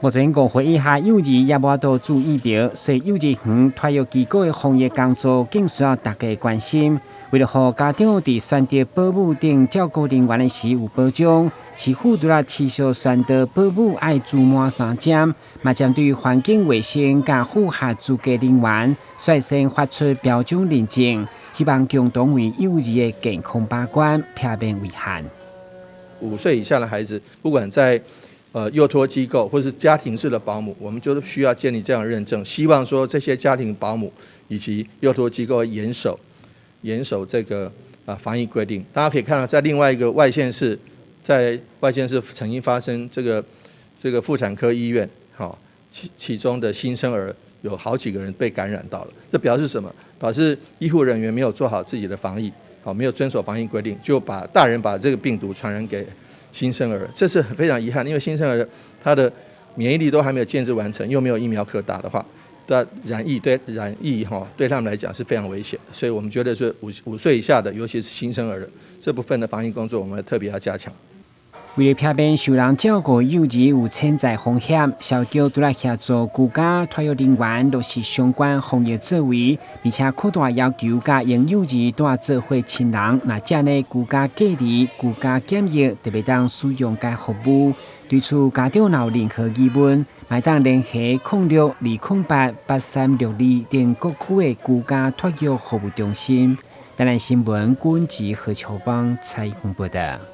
目前5歲以下幼兒猶無法度注疫苗，所以幼兒園托育機構的防疫工作更需要大家關心。為了予家長佇選擇保姆等照顧人員的時有保障，市府除了持續宣導保姆愛注滿三針，嘛針對環境衛生佮符合資格人員，率先發出標準認證，希望共同為幼兒的健康把關，避免遺憾。 5歲以下的孩子，不管在幼托機構或是家庭式的保姆，我們就需要建立這樣的認證，希望說這些家庭保姆以及幼托機構嚴守這個防疫規定。大家可以看到，在另外一個外縣市，在外縣市曾經發生這個婦產科醫院，好其中的新生兒有好幾個人被感染到了，這表示什麼？表示醫護人員沒有做好自己的防疫，好沒有遵守防疫規定，就把大人把這個病毒傳染給新生兒，這是非常遺憾，因為新生兒他的免疫力都還沒有建置完成，又沒有疫苗可打的話，的染疫對染疫哈對他們來講是非常危險，所以我們覺得說5歲以下的，尤其是新生兒這部分的防疫工作，我們特別要加強。為了避免受人照顧幼兒有潛在風險，消局除了協助居家托育人員落實相關防疫作為，並且擴大要求佮嬰幼兒帶做伙親人，若正咧居家隔離、居家檢疫，就袂當使用該服務。對此，家長若有任何疑問，會當聯繫06-208-8362等各區的居家托育服務中心。台南新聞，君吉何秋邦採訪報道。